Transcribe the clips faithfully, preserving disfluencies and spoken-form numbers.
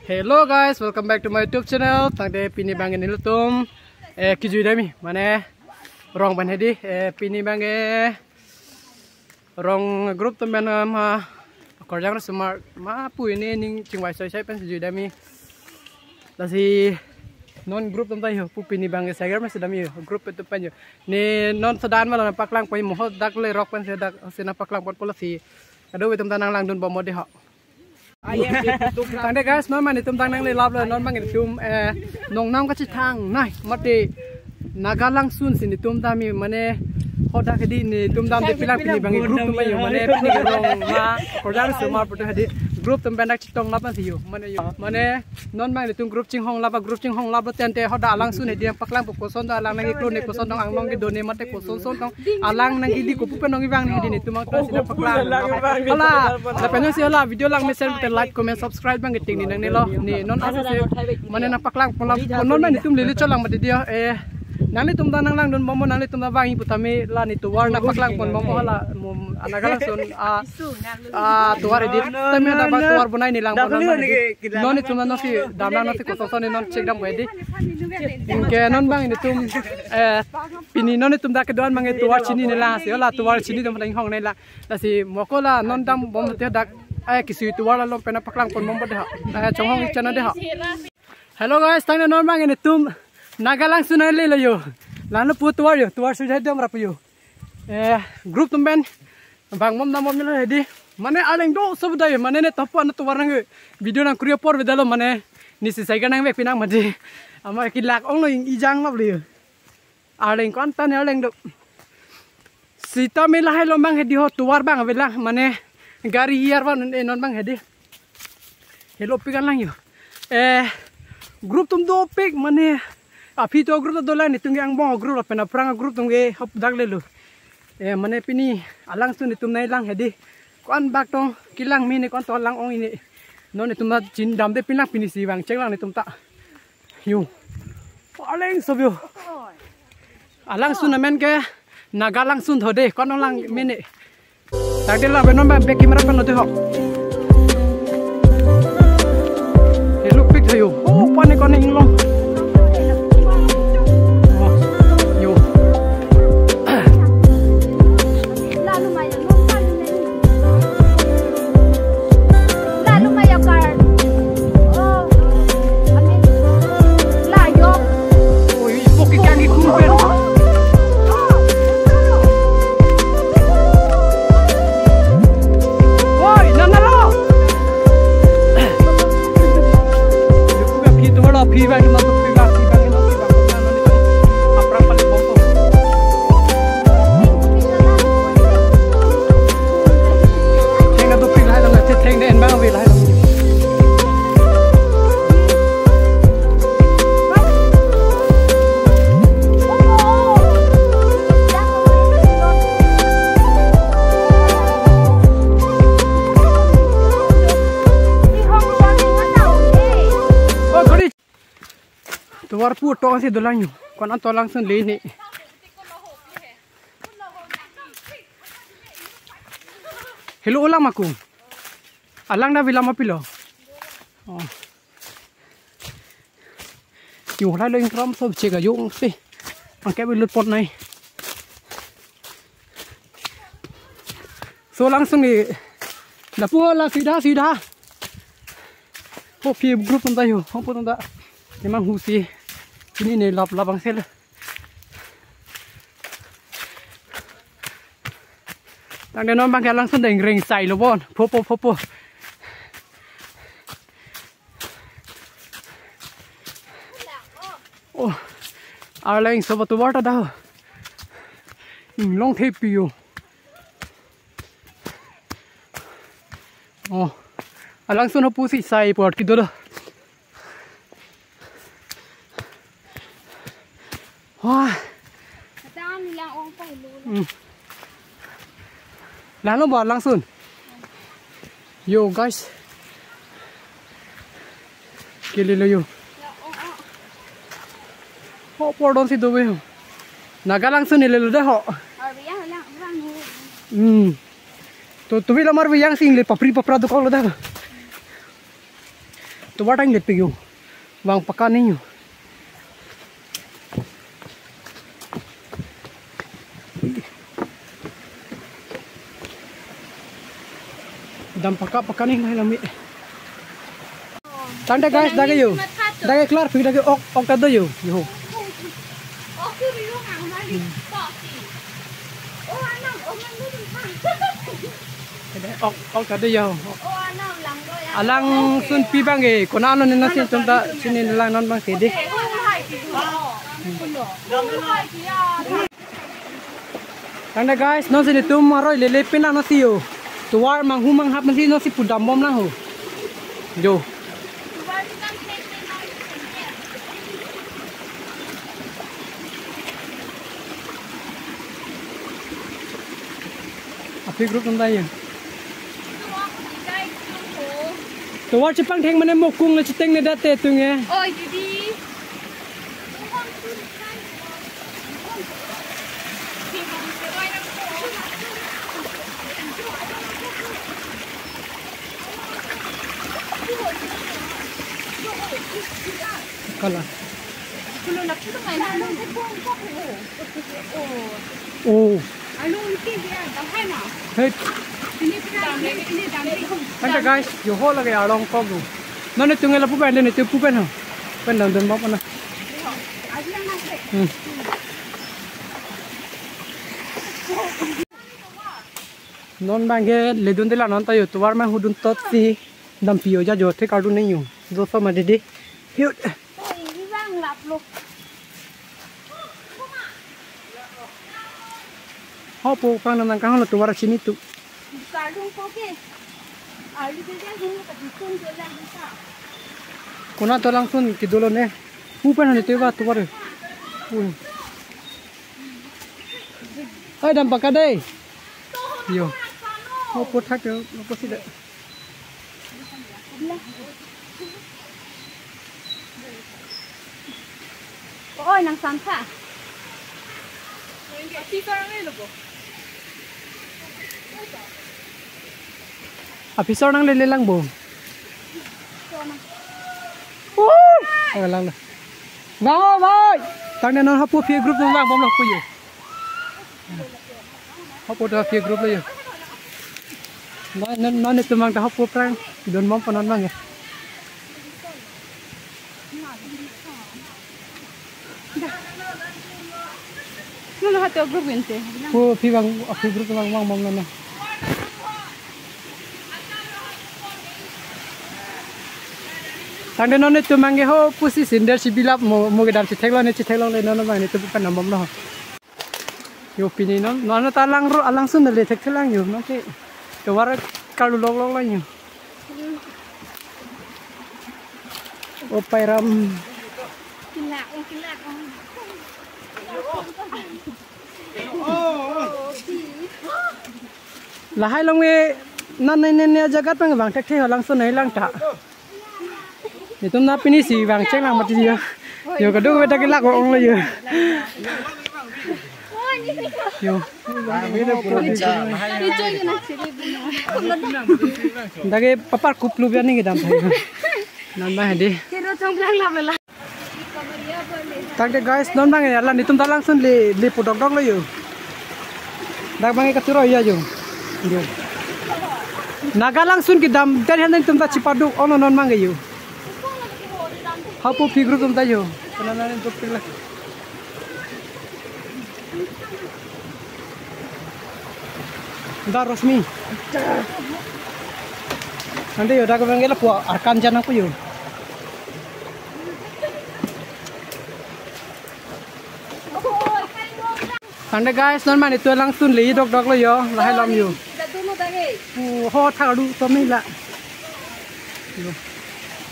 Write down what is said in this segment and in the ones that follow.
Hello guys, welcome back to my YouTube channel. Tangte pini abang ke nelitum, eh, kejui dam-i, mane rong pen hedi, eh, pini abang ke rong group atum pen, um, ha, Karjang Riso Amar ma pu hini ning chingvai soisoi pen si jui dam-i. Lasi non group atum ta yo pu pini abang ke sagar ma si dam-i yo group atum pen yo. Ne non sadan ma la nangpaklang pon mo ho, dak le rok pen si dak si nangpaklang ponpo lasi. Kadokave atum ta nanglangdun bom mo dei ho. Tangte guys, non abang netum ta nanglelaplo, non abang netum, eh, nongnam kachethang nai mate Naga Langsun si netum dam-i, mane hadak hedi netum dam de pilang pini abang group atum yo, mane pini ke rong ma Karjang Riso Amar pu hedi group atum pen dak chetong lap si yo, mane yo, mane non abang netum group chinghong lap, group chinghong lap tangte hadak Langsun hedi nangpaklangpo koson do, alang nangkeklone koson do, anglong kedo ne mate koson son do, alang nangkili kopu pen nangkevang ne hedi netum abang ta si nangpaklang. Hala, lapen si hala video langmesen te like, comment, subscribe abang ke ting ni nangnelo. Ne non asa si mane nangpaklang pon lap, non abang netum lele cholang mate dei ho, eh, nanglitum ta nanglangdun bom mo, nanglitum ta vang-i pu tame la ne tovar nangpaklang pon bom mo hala, mo Naga Langsun, ah, ah, tovar hedi. Tame dak abang tovar bonai ne lang pon non abang hedi. Non netum non si damlang non si koson son ne non check dam hedi. Anke non abang netum, eh, pini non netum dak kedo-an abang ke tovar chini ne lang si, hala tovar chini atum pen inghong ne lang. Lasi mo ko la non dam bom te dak, eh, kisi tovar la lom pen nangpaklang pon bom bo dei ho. Eh, chonghong chana dei ho. Hello guys, tangte non abang netum Naga Langsun nanglelo yo. Lalo pu tovar yo, tovar sujai dam rap yo. Eh, group atum pen vang bom dam bomlo hedi. Mane arleng do sob dei, mane ne topo ano tovar nang video nangkuri apor avedetlo, mane ne si sagar nangvek pinang mate. Amat kelak onglo ing ijang lap le yo. Arleng ko-an ta ne arleng do. Sitame lahai lo abang hedi ho tovar abang avelang, mane gari hiar van un-e non abang hedi. Helopik an lang yo. Eh, group atum dopik, mane aphi atum group ta dolang, netum ke angbong group lapen aphrang group atum ke hop dak lelo. Eh, mane pini Langsun netum nanglang hedi. Ko-an bak tong kelang mene, ko-an tong lang ong-e ne. Non netum ta chin dam de pilang pini si vang check lang netum ta. Yo. Arleng sob yo. Langsun amen ke Naga Langsun tho dei, ko-an tong lang mene. Tangte lapen non abang back camera pen lo dei ho. Helopik tho yo. Oh, pani ko-an inglong. Oh, yo. Lalu mayo kar. Oh. Amin. Layo. Oh, ipo ki kangi kumpen. Woi, nanalo. Ipo ka phi to lo, phi ba, phi ba, phi ba, phi ba, phi ba. Aphrang paling bongkok. Theng na dopik lahai lang, theng de en bang ave lahai lang. Oh, sorry. Tovar pu tong si dolang yo. Ko-an tong Langsun le ne. Helo olang ma ko. Alang da vila ma pilo. Oh. Yo lahai lo ingkram sob chek ayong si. Angke bilut pot nai. So Langsun ni. Lapu la sida sida. Ho phi group atum ta yo, ho pu atum ta. Emang husi. Ini ne lap lap angsel. Tangte non abang ke Langsun deng reng sai lo bon. Pho pho pho pho. Oh. Arleng sob tovar ta dei ho. Inglong thepi yo. Oh. Langsun ho pusi sai apor kedo do. Wah. Kata nilang ong pa helo. Hmm. Lalo ba Langsun. Yo guys. Kelelo yo. Oh, pordon si dobe ho. Naga Langsun ne lelo dei ho. Hmm. To, to bila mar yang sing le papri papra dokok lo dei. Tovar tang lepik yo. Vang paka ni yo. Dam paka paka ni nai lami. Tangte guys, dak ke yo. Dak ke klar pik dak ke ok ok ta do yo. Yo. Ok ta do yo. Alangsun pi abang ke, konat lo nena si tum ta sini lang non abang ke dei. Tangte guys, non si netum aroi lele pin lang non si yo. Tovar manghu manghap non si non si pudam bom lang ho. Yo. Aphi group nang dai yo. Tovar chepangthek mane mokung le chiteng ne date tung e. Oi, didi. Kala. Oh. Hey. Tangte guys, yo ho lake arlong kok yo. Non netum ke lapu pen, netum pu pen ho. Pen dam dam bap na. Hmm. Non abang ke ledun dela non ta yo, tovar manghu dun tot si. Dampi yo ja jo the kardun neng yo. Jo so ma didi. Hiut. Ho po pang nang kang lo tovar sini tu. Kardun ko ke. Alu ke ja hunu ka dikun jo lang sa. Konat to langsun kedo lo ne. Pu pen han te ba tovar. Ui. Ai dam paka dei. Yo. Ho po thak yo, ho po si dei. Oi, nang samsa. Aphi sor nang lele lang bo. Oi, lang lang. Bang, oi, bang. Tangte non hapu aphi group tum bang bom lo pu yo. Hapu ta aphi group lo yo. Non non non netum abang ta hapu aphrang don bom panon abang ya. Nang hato group ente. Pu aphi bang aphi group bang bang bom non. Tangte non netum abang ke ho pusi sandal si bilap mo mo kedam si theklong ne si theklong le non abang netum pen nam bom lo. Yo pini non non ta lang ro alangsun le thek thelang yo non ke. Tovar kalu lok lok lang yo. O pairam. Kilak, o kilak, o. Lahai along me non ne ne ne jagat pang bang thek the alangsun nai lang ta. Netum na pini si bang cheng lang mati yo. Yo kado beta kilak ong lo yo. Yo. Dak ke papar kuplu biani kedam thai. Non abang hedi. Tangte guys, non abang ya la netum ta langsun le le pu dok dok lo yo. Dak abang ke katuro ya yo. Yo. Naga langsun kedam dari han netum ta chipadu ono non abang ke yo. Hapu aphi group tum ta yo. Kana na netum pila. Da Rosmi. Tangte yo dak abang ke lapu arkan jana pu yo. Tangte guys, non abang netum langsun le dok dok lo yo, lahai along yo. Pu ho thak adu to me la. Yo.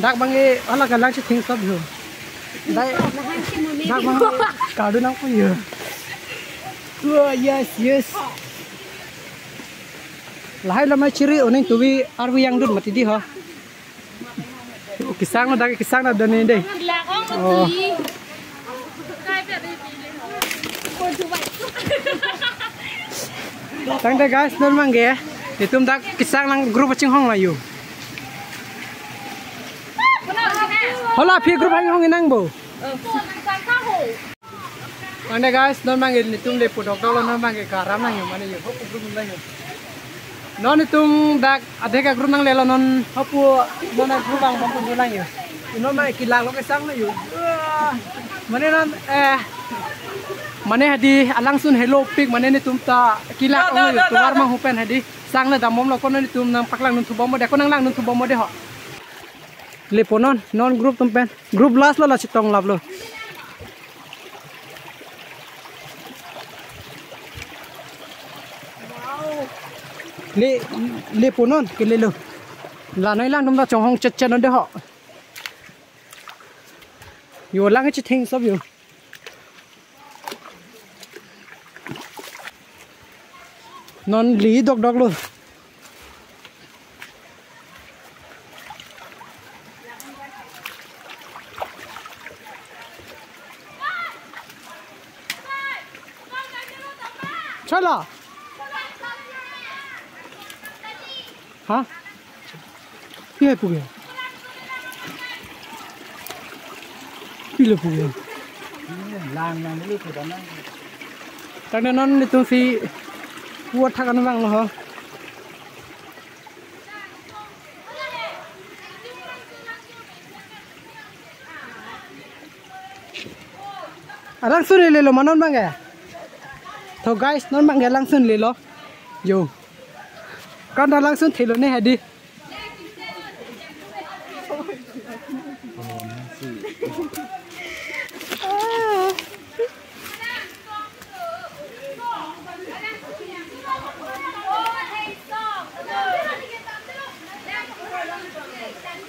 Dak abang ke hala kalang si thing sop yo. Dai. Dak abang ke kadu nang pu yo. Wah, yes, yes. Lahai lamai chiri oning tuwi arwi yang dun mati di ho. Kesang lo dak kesang na dun dei. Oh. Tangte guys, non abang ke. Netum dak kesang lang group chinghong la yo. Hola, aphi group hang hong inang bo. Mane guys, non abang ke netum le pudok dolo, non abang ke karam nang yo, mane yo, hopu group nang yo. Non netum dak adhe ka group nanglelo, non hopu, non a group abang bang pun lang yo. Non abang ke kelak lo kesang lo yo. Wah. Mane non, eh, mane hadi alangsun helopik, mane netum ta kelak lo yo. Tovar mang hupen hadi sang le dambomlo, ko non netum nangpaklang dun thubom mo de, ko nanglang dun thubom mo de ho. Lepo non, non group atum pen. Group last lo, la chetong laplo. Le, lepo non, kelelo. La noi lang atum ta chonghong chet chet non de ho. Yo lang chetheng sop yo. Non li dokdok lo. Chala. Ha? Pi hai puke? Pilo puke? Lang lang dulu ke dalam. Tangte non netum si puat thak anu bang lo ho. Alangsun lelo ma non abang ke. To guys, non abang ke alangsun lelo. Yo. Kan alangsun thelo ne hadi.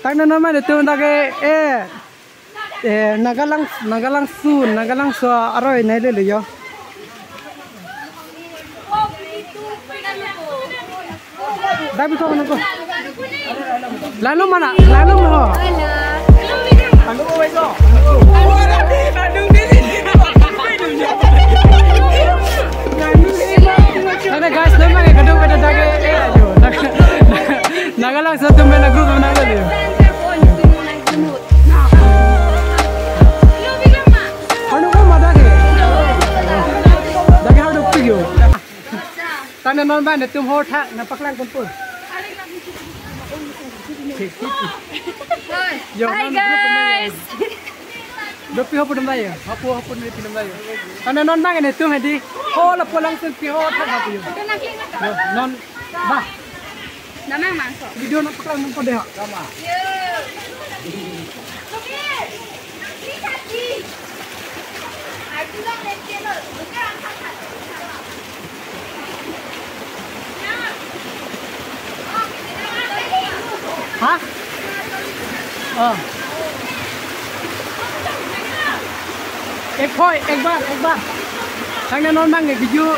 Tangte non mane netum dak ke, eh, eh, Nagalang, Nagalangsun, Nagalangso aroi nai lelo yo. Dak bikok nangko. Lalu mana? Lalu mo. Ada guys, nama ya, kadang pada dak ke, eh, ayo. Nagalangso atum pen a group mana lagi? Anu ko ma dak ke? Dak ke hadu pigyo. Tangte non abang netum ho thak nangpaklang kumpul. Yo, hi non group nang yo. Guys. Dopi hopu nang yo. Hopu, hopu ni pinang yo. Tangte non abang netum hadi. Ho lapu alangsun pi ho thak hopu yo. Yo, non ba. Damang mangso. Video nangpaklang kumpul de ho. Yo. Ha? Oh. Ek phoi, ek bar, ek bar. Tangte non abang ke video.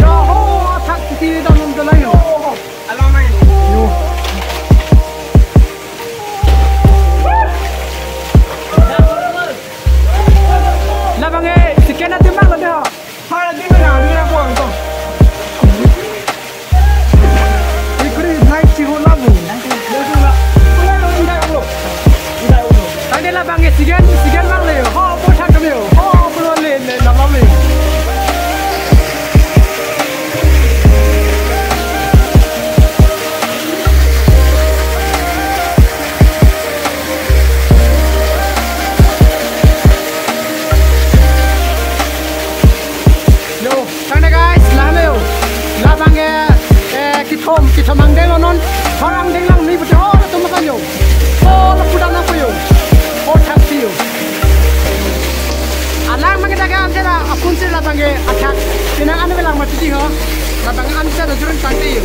Yo ho, athak siti dam dam dolang yo. Alam main. Yo. Labang ke, second atim bang lo de ho. Para di mana, di mana buang to. Ikri naik cihu labu. Tangte labang ke second, second bang le. Ho, po thak kami. Ho, po le, le, labang le. Yo, tangte guys, la me yo. Labang ke, eh, kithom, kithom angdeng lo non. Thor angdeng lang ni pute ho, atum makan yo. Ho, lapu dam nangpo yo. Ho, thak si yo. Alang abang ke dak ke ante ra, apun si labang ke athak. Pinang anu ke lang mati ho. Labang ante ra jurun tangte yo.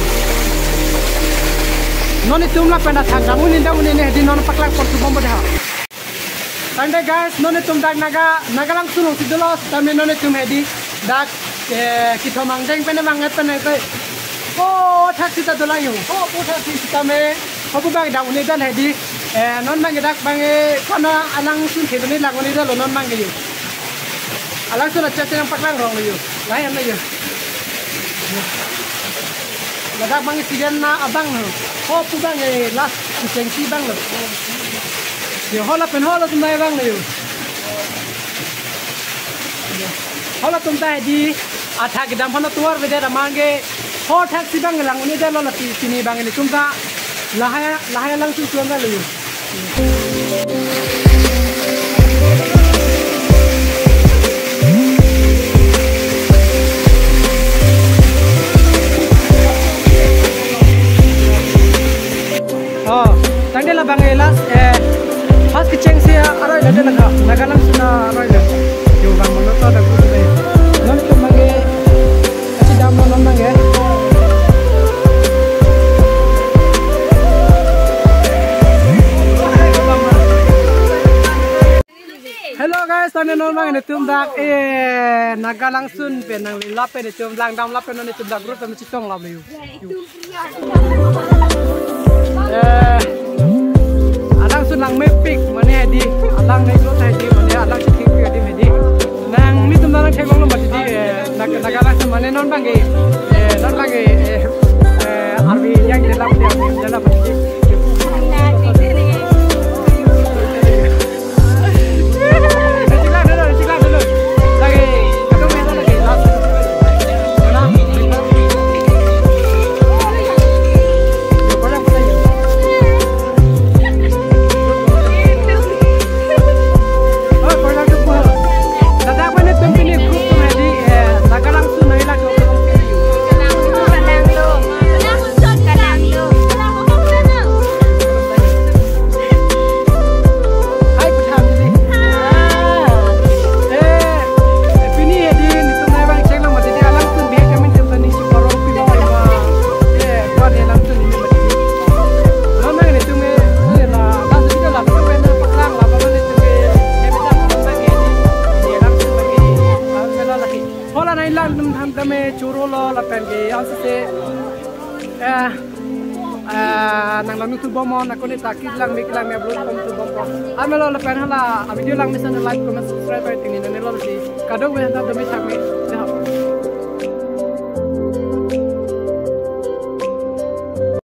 Non netum lapen athak dam un-e dam un-e ne hadi non paklang pon thubom bo de ho. Tangte guys, non netum dak Naga, Nagalangsun alongsi dolo, sitame non netum hadi dak, eh, kithom angdeng pen abang et pen et. Oh, thak sita dolang yo. Oh, oh, thak sitame. Hopu abang dak un-e dal hadi. Eh, non abang dak abang, eh, kono alangsun thelo ne lang un-e dal non abang yo. Alangsun achet nangpaklang rong yo. Lain lo yo. Ladak abang season na abang lo. Ho pu abang eh last kechengsi abang lo. Yo ho lapen ho latum abang lo yo. Ho latum ta hedi athak kedam ho na tovar avedet amat ke ho thaksi abang lang un-edetlo la pi-, pini abang nelitum ta lahai lahai alangsun tuan lo yo. Oh, tangte labang eh last eh first kechengsi aroi lo de la ha. Nagalang suna aroi lo. Yo abang mano to da ku de. Non itum abang eh. Asi dam non abang eh. Hello guys, tangte non abang nelitum dak eh Nagalangsun pen nangli lapen nelitum langdam lapen non nelitum dak group kami chetong lam yo. Eh, alangsun langmepik mane hedi, alang nai lo hedi mane alang si thik hedi hedi. Nang nelitum nang theklong lo mati di eh Nag-, Nagalangsun mane non abang eh, eh, non abang eh, eh, eh, arvi yang de la mati, arvi yang de la mati. Hai, putang dili. Ah. Eh, pini hedi nelitum nai abang cheng lang mati di alangsun bihek kami nelitum tani si parong pi bang ma. Eh, kua di alangsun ini mati. Lo nang nelitum eh, eh, la, la, la, la, la, la, paklang, la, la, nelitum eh, eh, betang, la, la, eh, di, di alangsun bang eh, ah, la, la, la, ki. Ho la nai lang nelitum tham kami choro lo lapen ke, ang sese. Eh, eh, nang lang nuthu bom on, ako ni takit lang, mik lang, me upload kom tu bom ko. Amelo lapen hala, a video langmesen like, comment, subscribe, pai tingni nang lo si. Kadokave ta domi thak me.